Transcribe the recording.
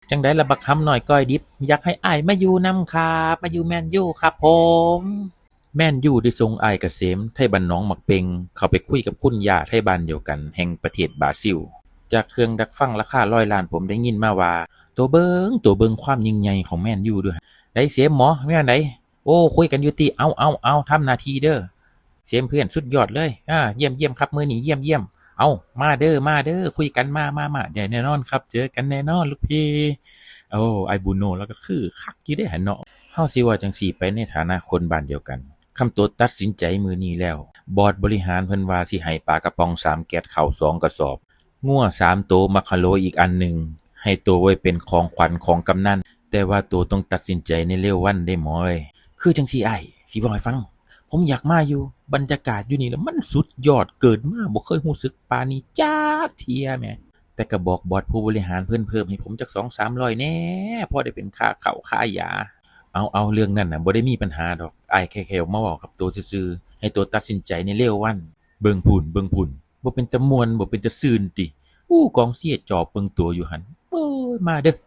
ຈັ່ງໃດລະບັກຫຳນ້ອຍກ້ອຍດິບ ຢາກໃຫ້ອ້າຍມາຢູ່ນຳຄັບ ມາຢູ່ແມນຢູຄັບຜົມ. ແມນຢູໄດ້ສົ່ງອ້າຍກະເສມ ໄທບ້ານໜອງໝາກເປັ່ງ ເຂົ້າໄປຄຸຍກັບຄຸນຍ່າໄທບ້ານດຽວກັນ ແຫ່ງປະເທດບຣາຊິລ. ຈາກເຄື່ອງດັກຟັງລາຄາຮ້ອຍລ້ານ ຜົມໄດ້ຍິນມາວ່າ ໂຕເບິ່ງ ໂຕເບິ່ງຄວາມຍິ່ງໃຫຍ່ຂອງແມນຢູເດີ້. ໃດເສມໝໍ ແນວໃດ? ໂອ້ ຄຸຍກັນຢູ່ຕິ ເອົາ ເອົາ ເອົາ ທຳໜ້າທີ່ເດີ້. ເສມເພື່ອນ ສຸດຍອດເລີຍ ອາ ຢ້ຽມໆ ຄັບ ມື້ນີ້ຢ້ຽມໆ. ເອົາ ມາເດີ້ ມາເດີ້ ຄຸຍກັນ ມາ ມາ ມາ ໄດ້ແນ່ນອນຄັບ ເຈີກັນແນ່ນອນລູກພີ່. ໂອ້ ອ້າຍບູໂນລາວກໍຄືຄັກຢູ່ເດ້ຫັ້ນເນາະ. ເຮົາຊິເວົ້າຈັ່ງຊີ້ໄປໃນຖານະຄົນບ້ານດຽວກັນ ຄຳໂຕຕັດສິນໃຈມື້ນີ້ແລ້ວ ບອດບໍລິຫານເພິ່ນວ່າຊິໃຫ້ປາກະປ໋ອງສາມແກັດ ເຂົ້າສອງກະສອບ ງົວສາມໂຕ ບັກຮາໂລອີກອັນໜຶ່ງ ໃຫ້ໂຕໄວ້ເປັນຂອງຂວັນຂອງກຳນັນ ແຕ່ວ່າໂຕຕ້ອງຕັດສິນໃຈໃນເລວວັນເດ້ໝໍເອີຍ. ຄືຈັ່ງຊີ້ອ້າຍ ຊິເວົ້າໃຫ້ຟັງ ຜົມຢາກມາຢູ່ ບັນຍາກາດຢູ່ນີ້ລະມັນສຸດຍອດ ເກີດມາບໍ່ເຄີຍຮູ້ສຶກປານນີ້ຈັກເທື່ອແໝ່. ແຕ່ກໍບອກບອດຜູ້ບໍລິຫານເພິ່ນເພີ່ມໃຫ້ຜົມຈັກສອງສາມຮ້ອຍແດ່ ພໍໄດ້ເປັນຄ່າເຂົ້າຄ່າຢາ. ເອົາໆ ເລື່ອງນັ້ນນະບໍ່ໄດ້ມີບັນຫາດອກ ອ້າຍແຄ່ ແຄ່ມາເວົ້າກັບໂຕຊື່ໆ ໃຫ້ໂຕຕັດສິນໃຈໃນເລວວັນ. ເບິ່ງພຸ້ນ ເບິ່ງພຸ້ນ ບໍ່ເປັນຕາມ່ວນ ບໍ່ເປັນຕາຊື່ນຕິ. ໂອ້ ກອງເຊຍຈອບເບິ່ງໂຕຢູ່ຫັ້ນ. ໂອ້ຍ ມາເດີ້